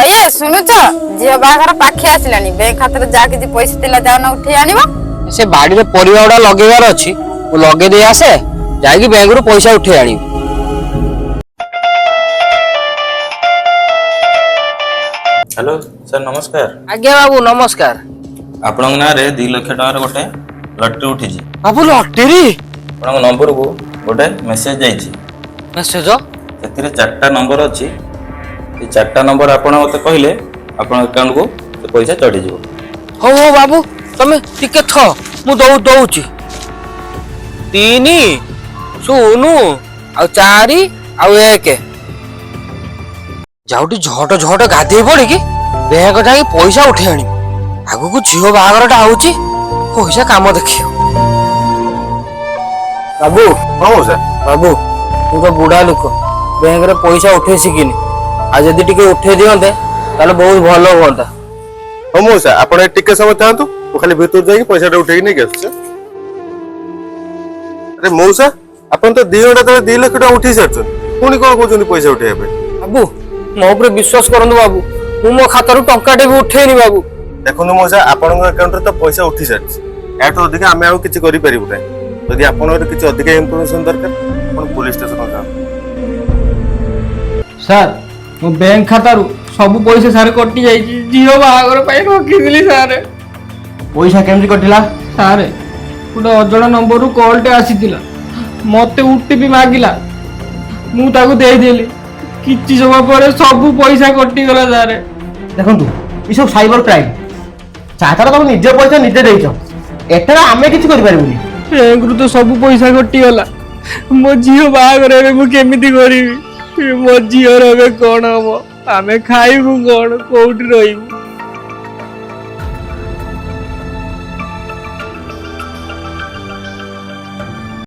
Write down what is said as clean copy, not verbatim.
ଇଏ ଶୁଣୁଛ, ଝିଅ ବାହାଘର ପାଖେ ଆସିଲାଣି। ବ୍ୟାଙ୍କ ଖାତାରେ ଯାହା କିଛି ପଇସା ଥିଲା ଯାଉନ ଉଠେଇ ଆଣିବ। ସେ ବାଡିରେ ପରିବା ଗୁଡା ଲଗେଇବାର ଅଛି, ମୁଁ ଲଗେଇ ଦେଇ ଆସେ, ଯାଇକି ବ୍ୟାଙ୍କରୁ ପଇସା ଉଠେଇ ଆଣିବି। ହ୍ୟାଲୋ ସାର୍, ନମସ୍କାର। ଆଜ୍ଞା ବାବୁ, ନମସ୍କାର। ଆପଣଙ୍କ ନାଁରେ 2 ଲକ୍ଷ ଟଙ୍କାର ଗୋଟେ ଲଟେରୀ ଉଠିଛି। ବାବୁ, ଲଟେରୀ? ଆପଣଙ୍କ ନମ୍ବରକୁ ଗୋଟେ ମେସେଜ ଯାଇଛି। ମେସେଜ? ସେଥିରେ ଚାରିଟା ନମ୍ବର ଅଛି। ସେ ଚାରିଟା ନମ୍ବର ଆପଣ ମୋତେ କହିଲେ ଆପଣଙ୍କ ଆକାଉଣ୍ଟକୁ ସେ ପଇସା ଚଢ଼ିଯିବ। ହଉ ହଉ ବାବୁ, ତମେ ଟିକେ ଥ, ମୁଁ ଦଉଛି। 3, 0 ଆଉ 4 ଆଉ 1। ଯାଉଟି ଝଟ ଝଟ ଗାଧେଇ ପଡିକି ବ୍ୟାଙ୍କ ଯାଇକି ପଇସା ଉଠେଇ ଆଣିବି। ଆଗକୁ ଝିଅ ବାହାଘରଟା ହଉଛି, ପଇସା କାମ ଦେଖିବ। ବାବୁ। ହଁ ମଉସା। ବାବୁ, ମୁଁ ତ ବୁଢା ଲୋକ, ବ୍ୟାଙ୍କରେ ପଇସା ଉଠେଇ ଶିଖିନି। ଆଉ ଯଦି ଟିକେ ଉଠେଇ ଦିଅନ୍ତେ, ତାହେଲେ ବହୁତ ଭଲ ହୁଅନ୍ତା। ହଉ ମଉସା, ଆପଣ ଏଠି ଟିକେ ସମୟ ଥାନ୍ତୁ, ମୁଁ ଖାଲି ଭିତରୁ ଯାଇକି ପଇସାଟା ଉଠେଇକି ନେଇକି ଆସୁଛି। ଆରେ ମଉସା, ଆପଣ ତ 2 ଘଣ୍ଟା ତଳେ 2 ଲକ୍ଷ ଟଙ୍କା ଉଠେଇ ସାରିଛନ୍ତି, ପୁଣି କଣ କହୁଛନ୍ତି ପଇସା ଉଠେଇବା ପାଇଁ? ବାବୁ, ମୋ ଉପରେ ବିଶ୍ୱାସ କରନ୍ତୁ ବାବୁ, ମୁଁ ମୋ ଖାତାରୁ ଟଙ୍କାଟେ ବି ଉଠେଇନି ବାବୁ। ଦେଖନ୍ତୁ ମଉସା, ଆପଣଙ୍କ ଆକାଉଣ୍ଟରେ ତ ପଇସା ଉଠି ସାରିଛି। ଏହାଠୁ ଅଧିକା ଆମେ ଆଉ କିଛି କରିପାରିବୁ ନାହିଁ। ଯଦି ଆପଣଙ୍କର କିଛି ଅଧିକା ଇନଫର୍ମେସନ ଦରକାର, ଆପଣ ପୋଲିସ ଷ୍ଟେସନ ଯାଆନ୍ତୁ। ସାର୍, ମୋ ବ୍ୟାଙ୍କ ଖାତାରୁ ସବୁ ପଇସା ସାର୍ କଟି ଯାଇଛି। ଝିଅ ବାହାଘର ପାଇଁ ରଖିଥିଲି ସାର୍। ପଇସା କେମିତି କଟିଲା? ସାର୍, ଗୋଟେ ଅଜଣା ନମ୍ବରରୁ କଲ୍ଟେ ଆସିଥିଲା, ମତେ ଓଟିପି ମାଗିଲା, ମୁଁ ତାକୁ ଦେଇଦେଲି। କିଛି ସମୟ ପରେ ସବୁ ପଇସା କଟିଗଲା ସାର୍। ଦେଖନ୍ତୁ, ଏସବୁ ସାଇବର କ୍ରାଇମ୍। ତାଛଡ଼ା ତମେ ନିଜ ପଇସା ନିଜେ ଦେଇଛ, ଏଠାରେ ଆମେ କିଛି କରିପାରିବୁନି। ବ୍ୟାଙ୍କରୁ ତ ସବୁ ପଇସା କଟିଗଲା, ମୋ ଝିଅ ବାହାଘର ଏବେ ମୁଁ କେମିତି କରିବି? ମୋ ଝିଅର ଏବେ କଣ ହବ? ଆମେ ଖାଇବୁ କଣ? କୋଉଠି ରହିବୁ?